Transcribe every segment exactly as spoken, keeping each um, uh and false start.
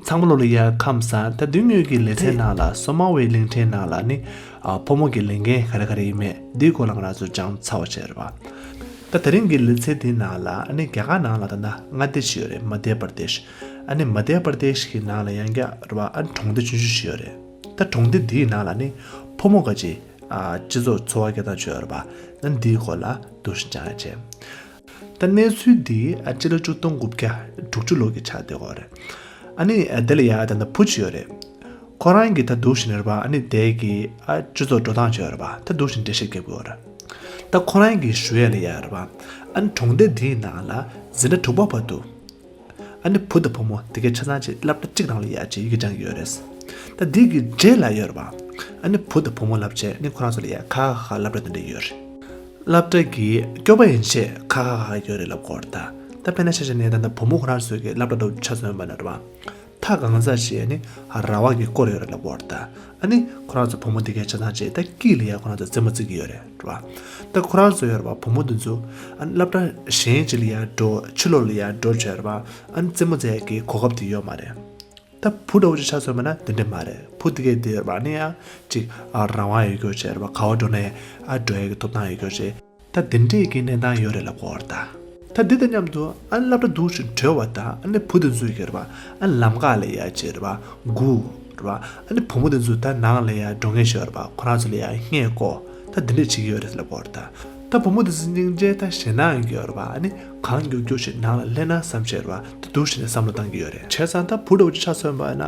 ཚང་མ་ལོ་ལ་ཡ་ཁམས་བཟང་། ད་དུས་ངོས་ཀྱི་ལེ་ཚན་ནང་ལ་སོ་མ་ཝེ་གླིང་ཕྲན་ནང་ལ་ནི་ཨ་ཕོ་མོ་གི་ལས་འགན་ག་རེ་ག་རེ་ཡིན་མེད་འདིའི་སྐོར་ལ་ང་རང་ཚོ་སྦྱང་ཚར་བ་བྱས་རེད་པ། ད་དེ་རིང་གི་ལེ་ཚན་འདིའི་ནང་ལ་ཨ་ནི་རྒྱ་གར་ནང་ལ་ད་ལྟ་མངའ་སྡེ་ཞིག་ཡོད་རེད། མ་དྷྱ་པར་དེཤ། ཨ་ནི་མ་དྷྱ་པར་དེཤ་གི་ནང་ལ་ཡང་བསྐྱར་རེད་པ། ཨ་ནི་གྲོང་སྡེ་ཆུང་ཆུང་ཞིག་ཡོད་རེད། ད་གྲོང་སྡེ་འདིའི་ནང་ལ་ནི་ཕོ་མོ་ག་ཅིག་ཨ་སྤྱི་ཚོགས་འཚོ་བ་སྐྱེལ་སྟངས་བྱས་ཡོད་རེད་པ། ཨ་ནི་འདིའི་སྐོར་ལ་འདུག་སེ་སྦྱང་ཡ་བྱས། ད་གནས་ཚུལ་འདི་ཨ་སྤྱི་ལོ་ཆིག་སྟོང་དགུ་བརྒྱ་དྲུག་ཅུ་ལོ་གི་ཆགས་བསྡད་ཡོད་རེད། ཨ་ནི་ཨ་དེ་ལ་ཡ་ད་ལྟ་བུ་ཅིག་ཡོད་རེད། ཁོ་རང་གིས་ད་འདུག་སེ་ནི་རེད་པ། ཨ་ནི་དེ་གི་ཨ་སྤྱི་ཚོགས་འགྲོ་སྟངས་ཅིག་ཡོད་རེད་པ། ད་འདུག་སེ་འགྲེལ་བཤད་རྒྱབ་ཀྱི་ཡོད་རེད། ད་ཁོ་རང་གིས་ཞུ་ཡ་ལ་ཡ་རེད་པ། ཨ་ནི་གྲོང་སྡེ་འདིའི་ནང་ལ་འཛིན་གྲྭ་དྲུག་པ་བར་དུ་ཨ་ནི་བུ་དང་བུ་མོ་དེ་གའི་ཆ་ཚང་ཅིག་སློབ་གྲྭ་གཅིག་ནང་ལ་ཡ་ཅིག་ཡི་གེ་སྦྱང་གི་ཡོད་རེད། ད་འདི་གི་རྗེས་ལ་ཡོད་རེད་པ། ཨ་ནི་བུ་དང་བུ་མོ་སློབ་བྱེད་ནི་ཁོ་རང་ཚོ་ལ་ཡ་ཁ་ཁ་ཁ་སློབ་གྲྭ་དེ་འདྲ་ཡོད་རེད། སློབ་གྲྭ་གི་སྐྱོ་པོ་ཡན་ཆད་ཁ་ཁ་ཁ་ཡོད་རེད་ལབ་དགོས་རེད་ད། ད་དཔེར་ན་ཆ་བཞག་ནས་ད་ལྟ་བུ་མོ་ཁོ་རང་ཚོ་གི་སློབ་གྲྭ་འདྲ་བོ་ཆ་མཚོན་པ་ན་རེད་པ། ཐག་གང་ཟག་ཞིག་ནི་ར་བ་གིས་བསྐོར་ཡོད་རེད་ལབ་དགོས་རེད་ད། ཨ་ནི་ཁོ་རང་ཚོ་བུ་མོ་འདི་གའི་ཆ་ཚང་བྱས་ད་དཀྱིལ་ལ་ཡ་ཁོ་རང་ཚོ་རྩེད་མོ་རྩེ་གི་ཡོད་རེད་རེད་པ། ད་ཁོ་རང་ཚོ་ཡོད་རེད་པ། བུ་མོ་འདི་ཚོ་ཨ་ནི་སློབ་གྲྭ་གཞན་ཅིག་ལ་ཡ་འགྲོ། ཕྱི་ལོགས་ལ་ཡ་འགྲོ་བྱས་རེད་པ། ཨ་ནི་རྩེད་མོ་རྩེ་ཡ་གི་གོ་སྐབས་དེ་ཡོད་མ་རེད། ད་བུ་འདྲ་བོ་ཅིག་ཆ་མཚོན་པ་ན་དེ་འདྲ་མ་རེད། བུ་དེ་གའི་དེ་ཡོད་རེད་པ། ཨ་ནི་ཡ་ཅིག་ཨ་རང་དབང་ཡོད་རྒྱུ་བྱས་རེད་པ། ག་པར་འགྲོ་ནའི་ཨ་འགྲོ་ཡ་གི་ཐོབ་ཐང་ཡོད་རྒྱུ་བྱས། ད་དེ་འདྲའི་གི་གནས་སྟངས་ཡོད་རེད་ལབ་དགོས་རེད་ད། ད་འདི་དང་མཉམ་དུ་ཨ་སློབ་གྲྭ་འདུག་སེ་གྲོལ་བ་དང་ཨ་ནི་བུ་དེ་ཚོ་གི་རེད་པ། ཨ་ལམ་ཁ་ལ་ཡ་ཅིག་རེད་པ། སྒུག་རེད་པ། ཨ་ནི་བུ་མོ་དེ་ཚོ་ད་ནང་ལ་ཡ་འགྲོ་མཁན་ཞིག་ཡོད་རེད་པ། ཁོ་རང་ཚོ་ལ་ཡ་སྔས་བསྐོར། ད་འདི་འདྲས་བྱེད་ཀྱི་ཡོད་རེད་ལབ་དགོས་རེད་ད། ད་བུ་མོ་དེ་ཚོ་སྙིང་རྗེ་ད་ཞེད་སྣང་ཡོང་གི་ཡོད་རེད་པ། ཨ་ནི་གང་མགྱོགས་མགྱོགས་ཤིག་ནང་ལ་སླེབས་ན་བསམ་བྱས་རེད་པ། ད་འདུག་སེ་ནས་བསམ་བློ་བཏང་གི་ཡོད་རེད། བྱས་ཙང་ད་བུ་འདྲ་བོ་ཅིག་ཆ་མཚོན་པ་ན་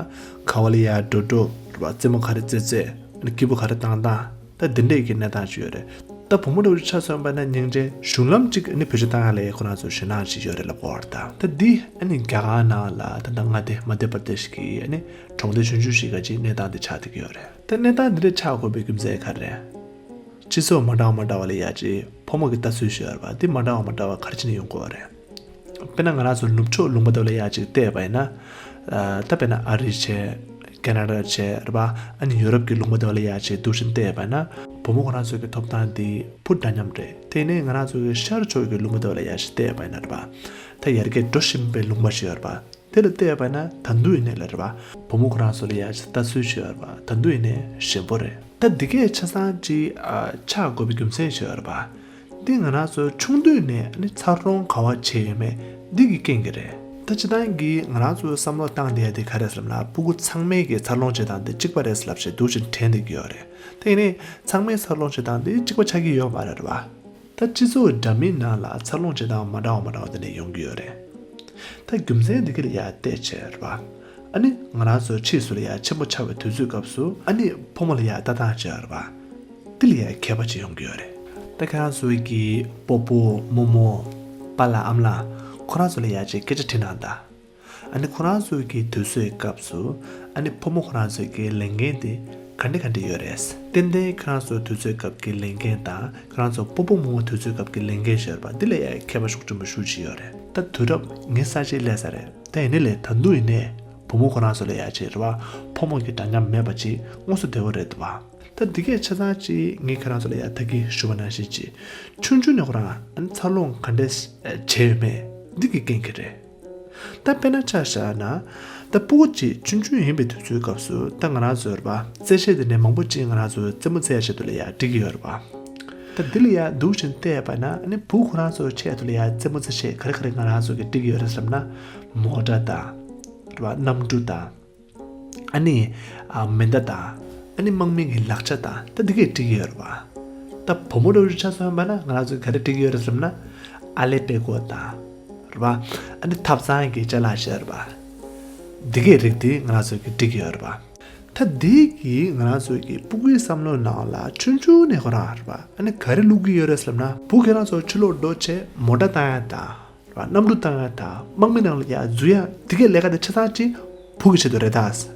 ག་བ་ལ་ཡ་འགྲོ་འགྲོ་རེད་པ། རྩེད་མོ་ག་རེ་རྩེ་རྩེ། ཨ་ནི་སྐྱིད་པོ་ག་རེ་བཏང་བཏང་། ད་འདི་འདྲས་ཀྱི་གནས་སྟངས་ཅིག་ཡོད་རེད། ད་བུ་མོ་འདྲ་བོ་ཅིག་ཆ་མཚོན་པ་ན་སྙིང་རྗེ། གཞུང་ལམ་གཅིག་ཨ་ནི་བེད་སྤྱོད་བཏང་ཡ་ལ་ཡ་ཁོ་རང་ཚོ་ཞེད་སྣང་ཅིག་ཡོད་རེད་ལབ་དགོས་རེད་ད། ད་འདི་ཨ་ནི་རྒྱ་གར་ནང་ལ་ད་ལྟ་མངའ་སྡེ་མ་དྷྱ་པར་དེཤ་གི་ཨ་ནི་གྲོང་སྡེ་ཆུང་ཆུང་ཞིག་ག་ཅིག་གནས་སྟངས་འདི་ཆགས་བསྡད་ཀྱི་ཡོད་རེད། ད་གནས་སྟངས་འདི་འདྲ་ཆགས་དགོས་པའི་རྒྱུ་མཚན་ག་རེ་རེད། སྤྱི་ཚོགས་མ་འདྲ་བ་མ་འདྲ་བ་ལ་ཡ་ཅིག་ཕོ་མོ་གི་ལྟ་ཚུལ་ཞིག་ཡོད་རེད་པ། འདི་མ་འདྲ་བ་མ་འདྲ་བ་ག་རེ་བྱས་ནས་ཡོང་གི་ཡོད་རེད། དཔེར་ན་ང་རང་ཚོ་ནུབ་ཕྱོགས་ལུང་པ་དེ་ལ་ཡ་ཅིག་བལྟས་པ་ཡིན་ན། ཨ་ད་དཔེར་ན་ཨ་རི་བྱས། ཁེ་ན་ཌ་བྱས་རེད་པ། ཨ་ནི་ཡུ་རོབ་ཀྱི་ལུང་པ་དེ་ལ་ཡ་ཅིག་འདུག་སེ་བལྟས་པ་ཡིན་ན། བུ་མོ་ཁོ་རང་ཚོ་གི་ཐོབ་ཐང་དེ་བུ་འདྲ་མཉམ་རེད། དེ་ནས་ང་རང་ཚོ་གི་ཤར་ཕྱོགས་ཀྱི་ལུང་པ་དེ་ལ་ཡ་ཅིག་བལྟས་པ་ཡིན་ན་རེད་པ། ད་ཡར་རྒྱས་འགྲོ་བཞིན་པའི་ལུང་པ་ཞིག་ཡོད་རེད་པ། དེ་ལ་བལྟས་པ་ཡིན་ན་ད་དུང་ཡིན་ནའི་ལ་རེད་པ། བུ་མོ་ཁོ་རང་ཚོ་ལ་ཡ་ཅིག་ལྟ་ཚུལ་ཞིག་ཡོད་རེད་པ། ད་དུང་ཡིན་ནའི་ཞན་པོ་རེད། ད་འདི་གས་ཆ་ཚང་ཅིག་ཨ་ཆགས་དགོས་པའི་རྒྱུ་མཚན་ཞིག་ཡོད་རེད་པ། འདི་ང་རང་ཚོ་ཆུང་དུས་ནས་ནི་འཚར་ལོངས་ག་བ་བྱས་ཡོད་མེད་འདི་གི་རྐྱེན་གྱིས་རེད། ད་སྤྱིར་བཏང་གི་ང་རང་ཚོ་བསམ་བློ་བཏང་བསྡད་ཡ་དེ་ག་རེ་ཟེར་ལབ་ན། ཕྲུ་གུ་ཚང་མས་ཀྱི་འཚར་ལོངས་བྱེད་སྟངས་དེ་གཅིག་པ་རེད་ཟེར་ལབ་བྱས་འདུག་སེ་དྲན་བསྡད་ཀྱི་ཡོད་རེད། དེ་ཡིན་ནའི་ཚང་མས་འཚར་ལོངས་བྱེད་སྟངས་དེ་གཅིག་པ་ཆགས་ཀྱི་ཡོད་མ་རེད་པ། ད་སྤྱི་ཚོགས་འདྲ་མིན་ནང་ལ་འཚར་ལོངས་བྱེད་སྟངས་མ་འདྲ་བ་མ་འདྲ་བ་དེ་འདྲ་ཡོང་གི་ཡོད་རེད། ད་རྒྱུ་མཚན་འདི་ག་ལ་ཡ་བལྟས་བྱས་རེད་པ། ཨ་ནི་ང་རང་ཚོ་ཕྱིས་སུ་ལ་ཡ་ཆེན་པོ་ཆགས་པའི་དུས་ཚོད་སྐབས་སུ་ཨ་ནི་ཕོ་མོ་ལ་ཡ་ལྟ་སྟངས་བྱས་རེད་པ། འདི་ལ་ཡ་ཁྱད་པར་ཅིག་ཡོང་གི་ཡོད་རེད། ད་ཁྱེད་རང་ཚོ་གི་སྤོ་བོ་རྨོ་མོ་པཱ་ལགས་ཨ་མ་ལགས་ཁོ་རང་ཚོ་ལ་ཡ་ཅིག་སྐད་ཆ་དྲིས་གནང་དང་། ཨ་ནི་ཁོ་རང་ཚོ་གི་དུས་ཚོད་སྐབས་སུ་ཨ་ནི་ཕོ་མོ་ཁོ་རང་ཚོ་གི་ལས་འགན་དེ་ག་འདྲ་ག་འདྲ་ཡོད་རེད། ཏན་ཏན་ཁྱེད་རང་ཚོ་དུས་ཚོད་སྐབས་ཀྱི་ལས་འགན་དང་ཁྱེད་རང་ཚོ་སྤོ་བོ་རྨོ་མོ་དུས་ཚོད་སྐབས་ཀྱི་ལས་འགན་ཞེས་པ་འདི་ལ་ཡང་ཁྱད་པར་ཤུགས་ཆེན་པོ་ཞེ་པོ་ཅིག་ཡོད་རེད། ད་དུས་རབས་ཉི་ཤུ་རྩ་གཅིག་སླེབས་ཚར་རེད། ད་ཡིན་ནའི་ལས་ད་དུང་ཡིན་ནའི་བུ་མོ་ཁོ་རང་ཚོ་ལ་ཡ་ཅིག་རེད་པ། ཕོ་མོ་གི་འདྲ་མཉམ་མེད་པ་ཅིག་དངོས་སུ་བསྡད་ཡོད་རེད་འདུག་པ། ད་འདི་གས་ཆ་ཚང་ཅིག་ངས་ཁྱེད་རང་ཚོ་ལ་ཡ་ད་གིན་ཞུས་པ་ནང་བཞིན་ཅིག་ཆུང་ཆུང་ནས་ཁོ་རང་ཨ་ནི་འཚར་ལོངས་ག་འདྲ་བྱས་ཡོད་མེད་འདི་གི་རྐྱེན་གྱིས་རེད། ད་དཔེར་ན་ཆ་བཞག་ན། ད་སྤུ་གུ་གཅིག་ཆུང་ཆུང་ཡིན་པའི་དུས་ཚོད་སྐབས་སུ་ད་ང་རང་ཚོ་རེད་པ། རྩེད་ཆས་དེ་འདྲའི་མང་པོ་ཅིག་ང་རང་ཚོ་རྩེད་མོ་རྩེ་ཡ་ཆེད་དུ་ལ་ཡ་སྒྲིག་གི་ཡོད་རེད་པ། ད་འདི་ལ་ཡ་འདུག་བཞིན་བལྟས་པ་ན་ཨ་ནི་བུ་ཁོ་རང་ཚོ་ཆེད་དུ་ལ་ཡ་རྩེད་མོ་རྩེ་ཆས་ག་རེ་ག་རེ་ང་རང་ཚོ་གི་སྒྲིག་གི་ཡོད་རེད་ཟེར་ན། མོ་ཊ་དང་། རེད་པ། གནམ་གྲུ་དང་། ཨ་ནི། ཨ་མེ་མདའ་དང་། ཨ་ནི་དམག་མི་གི་ལག་ཆ་དང་ད་འདི་གས་སྒྲིག་གི་ཡོད་རེད་པ། ད་བུ་མོ་འདྲ་བོ་ཆ་མཚོན་པ་ན་ང་རང་ཚོས་ག་རེ་སྒྲིག་གི་ཡོད་རེད་ཟེར་ན། ཨ་ལེ་པད་ཀོ་དང་། རེད་པ། ཨ་ནི་ཐབ་ཚང་གི་ཅ་ལག་བཤད་རེད་པ། འདི་གས་རིགས་དེ་ང་རང་ཚོས་ཀྱི་སྒྲིག་གི་ཡོད་རེད་པ། ད་འདི་གིས་ང་རང་ཚོའི་གི་སྤུ་གུའི་བསམ་བློའི་ནང་ལ་ཆུང་ཆུང་ནས་ཁོ་རང་རེད་པ། ཨ་ནི་ག་རེ་བླུག་གི་ཡོད་རེད་ཟེར་ན། བུ་ཁྱེད་རང་ཚོ་ཕྱི་ལོགས་འགྲོ་བྱས་མོ་ཊ་བཏང་ཡ་དང་། རེད་པ། གནམ་གྲུ་བཏང་ཡ་དང་དམག་མི་ནང་ལ་ཡ་འཛུལ་ཡ་འདི་གའི་ལས་ཀ་དེ་ཆ་ཚང་གཅིག་བུ་གི་ཆེད་དུ་རེད་ད།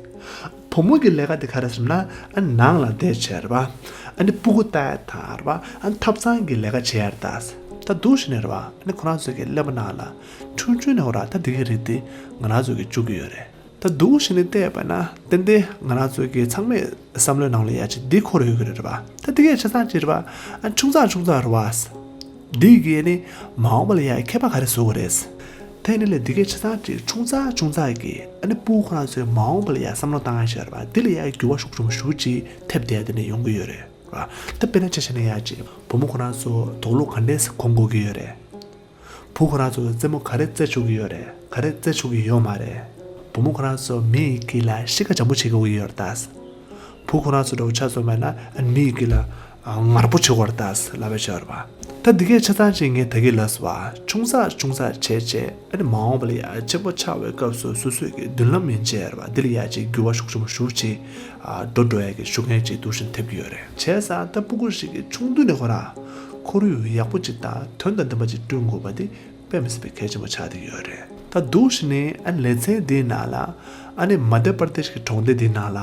བུ་མོ་གི་ལས་ཀ་དེ་ག་རེ་ཟེར་ན། ཨ་ནི་ནང་ལ་བསྡད་བྱས་རེད་པ། ཨ་ནི་སྤུ་གུ་ལྟ་ཡ་དང་རེད་པ། ཨ་ནི་ཐབ་ཚང་གི་ལས་ཀ་བྱེད་ཡ་རེད་ད། ད་འདུག་བྱས་ནས་རེད་པ། ཨ་ནི་ཁོ་རང་ཚོ་གི་ཀླད་པ་ནང་ལ་ཆུང་ཆུང་ནས་ཧོ་ར་ད་འདི་གའི་རིགས་དེ་ང་རང་ཚོ་གི་བཅུག་གི་ཡོད་རེད། ད་འདུག་བྱས་ནས་བལྟས་པ་ན་ཏན་ཏན་ང་རང་ཚོ་གི་ཚང་མའི་བསམ་བློའི་ནང་ལ་ཡ་ཅིག་འདི་འཁོར་ཡོད་ཀྱི་རེད་པ། ད་འདི་གའི་ཆ་ཚང་ཅིག་རེད་པ། ཨ་ཆུང་ཙག་ཆུང་ཙག་རེད་པ། འདི་གིས་ནི་མ་འོངས་པ་ལ་ཡ་ཁྱད་པར་ག་རེ་བཟོ་གི་རེད། དེ་ནི་ལས་འདི་གའི་ཆ་ཚང་ཅིག་ཆུང་ཙག་ཆུང་ཙག་གི་ཨ་ནི་སྤུ་གུ་ཁོ་རང་ཚོའི་མ་འོངས་པ་ལ་ཡང་བསམ་བློ་བཏང་ཡ་ཤར་བ་འདི་ལ་ཡང་འགྱུར་བ་ཤུགས་ཆེན་པོ་ཞེ་པོ་ཅིག་ཐེབས་བསྡད་དེ་ནས་ཡོང་གི་ཡོད་རེད་བ། ད་དཔེར་ན་ཆ་བཞག་ན་ཡང་ཅིག་བུ་མོ་ཁོ་རང་ཚོ་དོག་ལུག་ག་འདྲས་སེ་གོན་དགོས་ཀྱི་ཡོད་རེད། བུ་ཁོ་རང་ཚོ་རྩེད་མོ་ག་རེ་རྩེ་ཆོག་གི་ཡོད་རེད། ག་རེ་རྩེ་ཆོག་གི་ཡོད་མ་རེད། བུ་མོ་ཁོ་རང་ཚོ་མི་ཡི་དཀྱིལ་ལ་གཤིས་ཀ་འཇམ་པོ་བྱེད་དགོས་ཀྱི་ཡོད་རེད་ད། བུ་ཁོ་རང་ཚོ་འདྲ་བོ་ཆ་ཚང་མ་ན་ཨ་མི་ཡི་དཀྱིལ་ལ་ཨ་ངར་པོ་བྱེད་དགོས་རེད་ད་ལབ་པ་ཤར་བ། ད་འདི་གའི་ཆ་ཚང་ཅིག་ངས་ད་གིན་ལབ་སོང་བ། ཆུང་ཙག་ཆུང་ཙག་བྱས་བྱས་ཨ་ནི་མ་འོངས་པ་ལ་ཡ་ཆེན་པོ་ཆགས་པའི་སྐབས་སུ་སོ་སོའི་གི་མདུན་ལམ་ཡན་ཆད་རེད་བ། འདི་ལ་ཡ་ཅིག་འགྱུར་བ་ཤུགས་ཆེན་པོ་ཞེ་པོ་ཅིག་ཨ་འགྲོ་འགྲོ་ཡ་གི་ཤུགས་རྐྱེན་ཅིག་འདུག་བཞིན་ཐེབས་ཀྱི་ཡོད་རེད། བྱས་ཙང་ད་སྤུ་གུ་ཞིག་གི་ཆུང་དུས་ནས་ཁོ་རང་ཁོར་ཡུག་ཡག་པོ་ཅིག་དང་དོན་དང་ལྡན་པ་ཅིག་བསྐྲུན་དགོས་པ་འདི་དཔེ་མི་སྲིད་པའི་གལ་ཆེན་པོ་ཆགས་བསྡད་ཀྱི་ཡོད་རེད། ད་འདུག་བཞིན་ནས་ཨ་ནི་ལེ་ཚན་འདིའི་ནང་ལ་ཨ་ནི་མ་དྷྱ་པར་དེཤ་གི་གྲོང་སྡེ་འདིའི་ནང་ལ་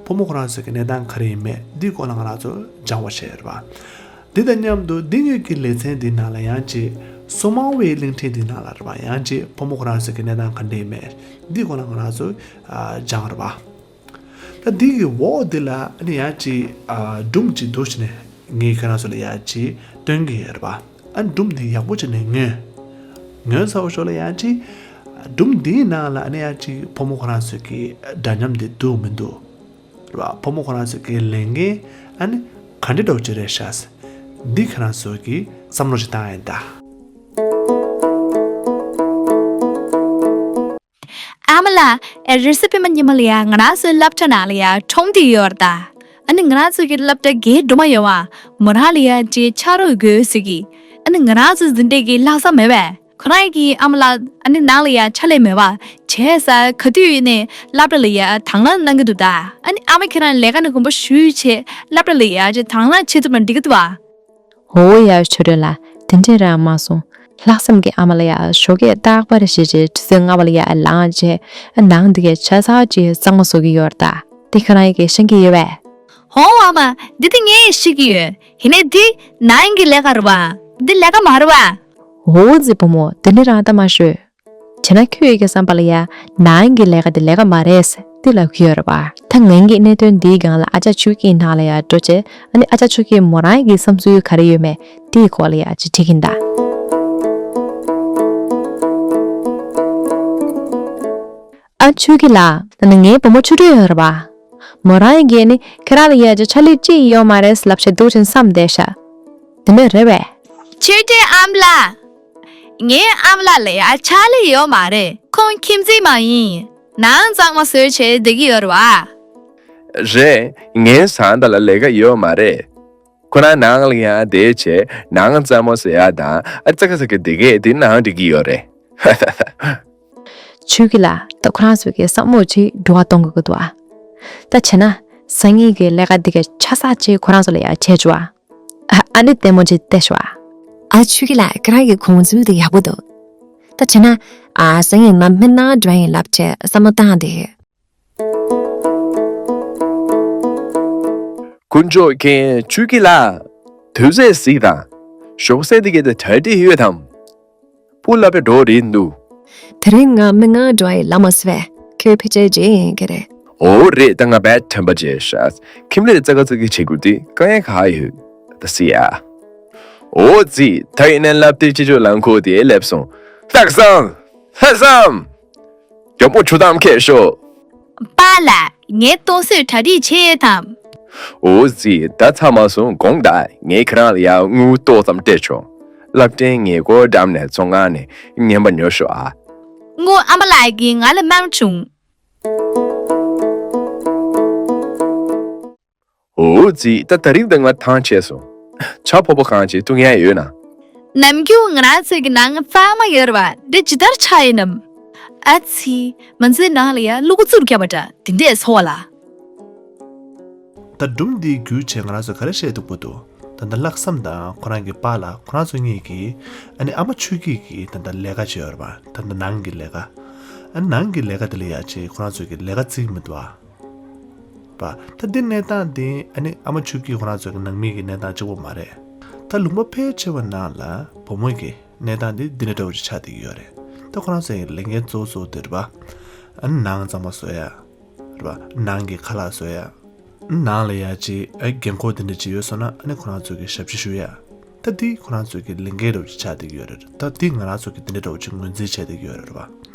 ཕོ་མོ་ཁོ་རང་ཚོའི་གི་གནས་སྟངས་ག་རེ་ཡིན་མེད་འདིའི་སྐོར་ལ་ང་རང་ཚོ་སྦྱང་བ་བྱས་རེད་བ། འདི་དང་མཉམ་དུ་འདི་ངོས་ཀྱི་ལེ་ཚན་འདིའི་ནང་ལ་ཡང་ཅིག་སོ་མའོ་ཝེ་གླིང་ཕྲན་འདིའི་ནང་ལ་རེད་བ། ཡང་ཅིག་ཕོ་མོ་ཁོ་རང་ཚོའི་གི་གནས་སྟངས་ག་འདྲ་ཡིན་མེད་འདིའི་སྐོར་ལ་ང་རང་ཚོ་ཨ་སྦྱང་རེད་བ། ད་འདི་གི་འོག་འདི་ལ་ཨ་ནི་ཡང་ཅིག་ཨ་སྒྲུང་ཅིག་འདུག་བྱས་ནས་ངས་ཁྱེད་རང་ཚོ་ལ་ཡང་ཅིག་སྟོན་གྱི་ཡོད་རེད་པ། ཨ་ནི་སྒྲུང་འདི་ཡག་པོ་བྱས་ནས་ཉོན། ཉོན་ཚར་བའི་ཞོར་ལ་ཡང་ཅིག་སྒྲུང་འདིའི་ནང་ལ་ཨ་ནི་ཡང་ཅིག་ཕོ་མོ་ཁོ་རང་ཚོ་གི་འདྲ་མཉམ་འདི་འདུག་མི་འདུག་རེད་པ། ཕོ་མོ་ཁོ་རང་ཚོ་གི་ལས་འགན་ཨ་ནི་ག་འདྲ་འདྲ་བོ་ཅིག་རེད་ཤག་འདི་ཁྱེད་རང་ཚོ་གི་བསམ་བློ་ཅིག་བཏང་ཡིན་ད། ཨ་མ་ལགས། ཨེ། རེས་གཟའ་སྤེན་པ་ཉི་མ་ལ་ཡ་ང་རང་ཚོའི་སློབ་གྲྭ་ནང་ལ་ཡ་ཁྲོམ་དེ་ཡོད་རེད་ད། ཨ་ནི་ང་རང་ཚོ་གི་སློབ་གྲྭ་རྒན་སྒྲོལ་མ་ཡོད་བ། མོ་རང་ལ་ཡ་ཅིག་ཕྱག་རོགས་དགོས་ཟེར་གི། ཨ་ནི་ང་རང་ཚོ་འཛིན་གྲྭའི་གི་ལྷག་བསམ་མེད་པས། ཁོ་རང་གི་ཨ་མ་ལགས་ཨ་ནི་ནང་ལ་ཡ་ཕྱག་ལས་མེད་བ། བྱས་ཙང་ག་དུས་ཡིན་ནའི་སློབ་གྲྭ་ལ་ཡ་དང་བླངས་གནང་གི་འདུག་ད། ཨ་ནི་ཨ་མ་ཁྱེད་རང་ལས་ཀ་ནས་དགོངས་པ་ཞུས་བྱས་སློབ་གྲྭ་ལ་ཡ་ཅིག་དང་བླངས་བྱེད་ཐུབ་ན་འགྲིག་གི་འདུག་བ། འོ་ཡ་ཆོས་སྒྲོན་ལགས། དེ་འདྲས་རང་མ་གསུང་། ལྷག་བསམ་གྱི་ཨ་མ་ལགས་ཡ་ཞོགས་ཀས་རྟག་པར་བཞེས་བྱས་དུས་ཚོད་སྔ་བ་ལ་ཡ་ལངས་བྱས་ཨ་ནང་འདི་གས་ཆ་ཚང་ཅིག་གཙང་མ་བཟོ་གི་ཡོད་རེད་ད། དེ་ཁྱེད་རང་ཡ་གིས་ཤེས་ཀྱི་ཡོད་པས། ཧོ་ཨ་མ། འདི་དེ་ངས་ཤེས་ཀྱི་ཡོད། ཡིན་ནའི་འདི་ནང་གི་ལས་ཀ་རེད་བ། འདི་ལས་ཀ་མ་རེད་བ། འོ་ཙི་བུ་མོ་དེ་འདྲས་རང་ལྟ་མ་ཤོད། བྱས་ན་ཁྱོད་ཡ་གི་བསམ་པ་ལ་ཡ་ནང་གི་ལས་ཀ་དེ་ལས་ཀ་མ་རེད་ཟེར་དེ་ལབ་ཀྱི་ཡོད་རེད་པ། ད་ངའི་གི་གནད་དོན་འདིའི་སྒང་ལ་ཨ་ཅག་ཆོས་སྐྱིད་ནང་ལ་ཡ་འགྲོ་བྱས་ཨ་ནི་ཨ་ཅག་ཆོས་སྐྱིད་མོ་རང་གི་བསམ་ཚུལ་ག་རེ་ཡོད་མེད་དེའི་སྐོར་ལ་ཡ་ཅིག་དྲིས་ཀྱིན་གདའ། ཨ་ཆོས་སྐྱིད་ལགས། ད་ནི་ངའི་བུ་མོ་ཆོས་སྒྲོན་ཡོད་རེད་པ། མོ་རང་གིས་ནི་ཁྱེད་རང་ལ་ཡ་ཅིག་ཕྱག་ལས་ཅི་ཡོད་མ་རེད་ལབ་བྱས་འདུག་ཅིང་བསམ་བསྡད་ཤག་དེ་འདྲ་རེད་པས། ཆོས་སྒྲོན་ཨ་མ་ལགས། ངའི་ཨ་མ་ལགས་ལ་ཡ་ཕྱག་ལས་ཡོད་མ་རེད། ཁོང་ཁྱིམ་མཚེས་མ་ཡིན། ནང་གཙང་མ་བཟོས་བྱས་བསྡད་ཀྱི་ཡོད་རེད་པ། རེད། ངའི་བཟའ་ཟླ་ལ་ལས་ཀ་ཡོད་མ་རེད། ཁོ་རང་ནང་ལ་ཡང་བསྡད་བྱས་ནང་གཙང་མ་བཟོ་ཡ་དང་ཨ་ཙག་ཙག་གི་དེ་གས་དེ་ནང་འགྲིག་གི་ཡོད་རེད། ཆོས་སྐྱིད་ལགས། ད་ཁོ་རང་ཚོ་གི་བསམ་བློ་ཅིག་འགྱུར་བ་གཏོང་དགོས་ཀྱི་འདུག་ཨ། ད་བྱས་ན་སང་ཉིན་གྱི་ལས་ཀ་འདི་ག་ཆ་ཚང་ཅིག་ཁོ་རང་ཚོ་ལ་ཡ་བྱས་བཅུག་ཨ། ཨ་ཨ་ནི་ལྟད་མོ་ཅིག་བལྟས་ཤོག་ཨ། ཨ་ཆོས་སྐྱིད་ལགས། ཁྱེད་རང་གི་དགོངས་ཚུལ་དེ་ཡག་པོ་འདུག་ད་བྱས་ན་ཨ་སང་ཉིན་ང་མི་ནག་འགྲོ་ཡིན་ལབ་བྱས་བསམ་བློ་བཏང་བསྡད་ཡོད། དཀོན་མཆོག་མཁྱེན། ཆོས་སྐྱིད་ལགས། དུས་ཚོད་གཟིགས་དང་། ཞོགས་ཟས་དེ་གས་དེ་གྲ་སྒྲིག་ཡོད་དམ། སྤུ་ལ་པའི་འགྲོ་རེད་འདུག་དེ་རིང་ང་མི་ནག་འགྲོ་ཡི་ལ་མ་སི་བས་ཁོས་ཕལ་ཆེར་རྗེས་ཡིན་གྱི་རེད། འོ་རེད། ད་ང་བས་དྲན་པ་བརྗེད་ཤག་ཁྱིམ་ལས་ཙག་ཙིག་གི་བྱེད་དགོས་དུས་དཀའ་ངལ་ག་ཡོད་ད་སི་ཡ། འོ་ཙི། ད་ཡིན་ན་ལབ་སྟེ་ཅི་ཅོ་ལང་ཁོ་དེ་སླེབས་སོང་། ལྷག་བསམ། ལྷག་བསམ། མགྱོགས་པོ་ཆུ་དམ་ཁྱེར་ཤོག་པཱ་ལགས། ངའི་ལྟོ་གསོས་གྲ་སྒྲིག་བྱས་ཡོད་དམ། འོ་ཙི། ད་ཚར་མ་སོང་། དགོངས་དག་ངས་ཁྱེད་རང་ལ་ཡང་དངུལ་ཏོག་ཙམ་སྤྲད་ཆོག་སློབ་གྲྭའི་ཉེ་འཁོར་འགྲམ་ནས་ཚོང་ཁང་ནས་རྔན་པ་ཉོ་ཤོག་ཨ། དངུལ་ཨ་མ་ལགས་ཀྱིས་ང་ལ་གནང་བྱུང་། འོ་ཙི། ད་དེ་རིང་ད་ང་ཐང་ཆད་སོང་། ཇ་ཕོར་པ་གང་ཅིག་བཏུང་ཡ་ཡོད་ན། ནམ་རྒྱུན་ང་རང་ཚོའི་གི་ནང་གཙང་མ་ཡོད་རེད་པ། འདི་ཇི་ལྟར་ཆགས་ཡིན་ནམ། ཨ་ཙི། མི་ཚེའི་ནང་ལ་ཡ་བླུག་རྫིར་བརྒྱབ་པ་འདྲ་དེ་འདྲས་ཚོར་བ་ལ། ད་སྒྲུང་འདི་བརྒྱུད་བྱས་ང་རང་ཚོས་ག་རེ་བཤད་ཐུབ་ཀྱི་འདུག་ད་ལྟ་ལྷག་བསམ་དང་ཁོ་རང་གི་པཱ་ལགས་ཁོ་རང་ཚོ་གཉིས་ཀྱིས་ཨ་ནི་ཨ་མ་ཆོས་སྐྱིད་ཀྱི་ད་ལྟ་ལས་ཀ་བྱས་ཡོད་རེད་པ། ད་ལྟ་ནང་གི་ལས་ཀ། ཨ་ནི་ནང་གི་ལས་ཀ་དེ་ལ་ཡ་ཅིག་ཁོ་རང་ཚོས་ཀྱི་ལས་ཀ་བརྩི་གི་མི་འདུག་ཨ། པ། ད་འདི་གནས་སྟངས་འདི་ཨ་ནི་ཨ་མ་ཆོས་སྐྱིད་ཁོ་རང་ཚོའི་ནང་མི་གི་གནས་སྟངས་གཅིག་པོ་མ་རེད། ད་ལུང་པ་ཕལ་ཆེ་བ་ནང་ལ་བུ་མོ་གི་གནས་སྟངས་འདི་འདི་འདྲ་འདྲ་བོ་ཅིག་ཆགས་བསྡད་ཀྱི་ཡོད་རེད། ད་ཁོ་རང་ཚོའི་ལས་འགན་གཙོ་བོ་གཙོ་བོ་དེ་རེད་པ། ཨ་ནི་ནང་གཙང་མ་བཟོ་ཡ། རེད་པ། ནང་གི་ཁ་ལག་བཟོ་ཡ། ནང་ལ་ཡ་ཅིག་ཨ་འགན་ཁུར་འདི་འདྲ་ཅིག་ཡོད་སོང་ན་ཨ་ནི་ཁོ་རང་ཚོ་གི་ཞབས་ཕྱི་ཞུ་ཡ། ད་འདི་ཁོ་རང་ཚོའི་གི་ལས་འགན་འདྲ་བོ་ཅིག་ཆགས་བསྡད་ཀྱི་ཡོད་རེད། ད་འདི་ང་རང་ཚོ་གི་འདི་འདྲ་འདྲ་བོ་ཅིག་ངོས་འཛིན་བྱས་བསྡད་ཀྱི་ཡོད་རེད་བ།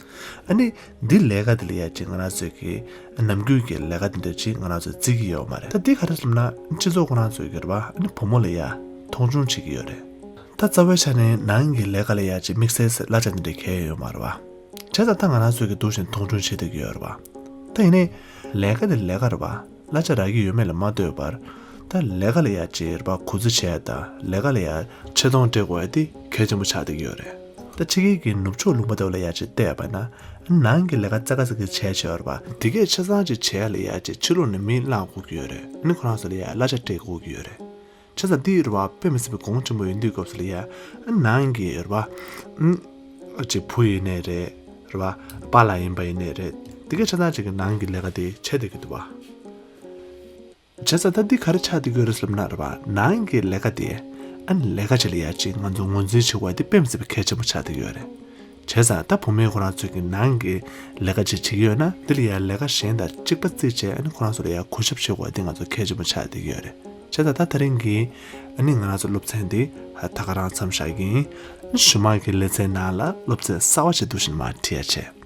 ཨ་ནི་འདི་ལས་ཀ་འདི་ལ་ཡ་ཅིག་ང་རང་ཚོའི་གི་ནམ་རྒྱུན་གྱི་ལས་ཀ་འདི་འདྲ་ཅིག་ང་རང་ཚོས་བརྩི་གི་ཡོད་མ་རེད། ད་འདི་ག་རེ་ཟེར་ན་སྤྱི་ཚོགས་ཁོ་རང་ཚོའི་གི་རེད་བ། ཨ་ནི་བུ་མོ་ལ་ཡ་མཐོང་ཆུང་བྱེད་ཀྱི་ཡོད་རེད། ད་རྩ་བའི་ཆ་ནས་ནང་གི་ལས་ཀ་ལ་ཡ་ཅིག་དམིགས་བསལ་གླ་ཆ་འདི་འདྲ་གང་ཡང་ཡོད་མ་རེད་བ། བྱས་ཙང་ད་ང་རང་ཚོའི་གི་འདུག་བཞིན་མཐོང་ཆུང་བྱེད་བསྡད་ཀྱི་ཡོད་རེད་བ། ད་ཡིན་ནའི་ལས་ཀ་འདི་ལས་ཀ་རེད་བ། གླ་ཆ་རག་གི་ཡོད་མེད་ལ་མ་ལྟོས་པར། ད་ལས་ཀ་ལ་ཡ་ཅིག་རེད་བ། གུས་བརྩི་བྱས་དང་ལས་ཀ་ལ་ཡ་ཆེ་མཐོང་སྤྲད་དགོས་ཡ་དེ་གལ་ཆེན་པོ་ཆགས་བསྡད་ཀྱི་ཡོད་རེད། ད་ཕྱི་རྒྱལ་གྱི་ནུབ་ཕྱོགས་ལུང་པ་དེ་བ་ལ་ཡ་ཅིག་བལྟས་པ་ན། ནང་གི་ལས་ཀ་ཙག་ག་ཙག་གི་བྱས་བྱས་རེད་བ། དེ་གས་ཆ་ཚང་ཅིག་བྱས་ལ་ཡ་ཅིག་ཕྱི་ལོགས་ནས་མི་བསླངས་དགོས་ཀྱི་ཡོད་རེད། ཨ་ནི་ཁོ་རང་ཚོ་ལ་ཡ་གླ་ཆ་སྤྲད་དགོས་ཀྱི་ཡོད་རེད། བྱས་ཙང་འདི་རེད་བ། དཔེ་མི་སྲིད་པའི་གོང་ཆེན་པོ་ཡིན་དུས་སྐབས་སུ་ལ་ཡ། ཨ་ནང་གི་རེད་བ། ཨ་ཅིག་བུ་ཡིན་ནའི་རེད། རེད་བ། པཱ་ལགས་ཡིན་པ་ཡིན་ནའི་རེད། དེ་གས་ཆ་ཚང་ཅིག་གི་ནང་གི་ལས་ཀ་དེ་བྱས་བསྡད་ཀྱི་འདུག་བ། བྱས་ཙང་ད་འདི་ག་རེ་ཆགས་བསྡད་ཀྱི་ཡོད་རེད་ཟེར་ན་རེད་བ། ནང་གི་ལས་ཀ་དེ་ཨ་ནི་ལས་ཀ་ཅིག་ལ་ཡ་ཅིག་ང་ཚོ་ངོས་འཛིན་བྱེད་དགོས་དེ་དཔེ་མི་སྲིད་པའི་གལ་ཆེན་པོ་ཆགས་བསྡད་ཀྱི་ཡོད་རེད། བྱས་ཙང་ད་བུད་མེད་ཁོ་རང་ཚོས་ཀྱི་ནང་གི་ལས་ཀ་ཅིག་བྱེད་ཀྱི་ཡོད་ན་འདི་ལ་ཡ་ལས་ཀ་གཞན་དང་གཅིག་པ་རྩིས་བྱས། ཨ་ནི་ཁོ་རང་ཚོ་ལ་ཡ་གུས་ཞབས་བྱེད་དགོས་དེ་ང་ཚོ་གལ་ཆེན་པོ་ཆགས་བསྡད་ཀྱི་ཡོད་རེད། བྱས་ཙང་ད་དེ་རིང་གི་ཨ་ནི་ང་རང་ཚོ་སློབ་ཚན་འདི་ད་ག་རང་མཚམས་བཞག་གི་ཡིན། ཨ་ནི་གཞུག་མ་གི་ལེ་ཚན་ནང་ལ་སློབ་ཚན་གསར་བ་ཞིག་འདུག་བཞིན་མར་ཁྲིད་ཡ་བྱེད།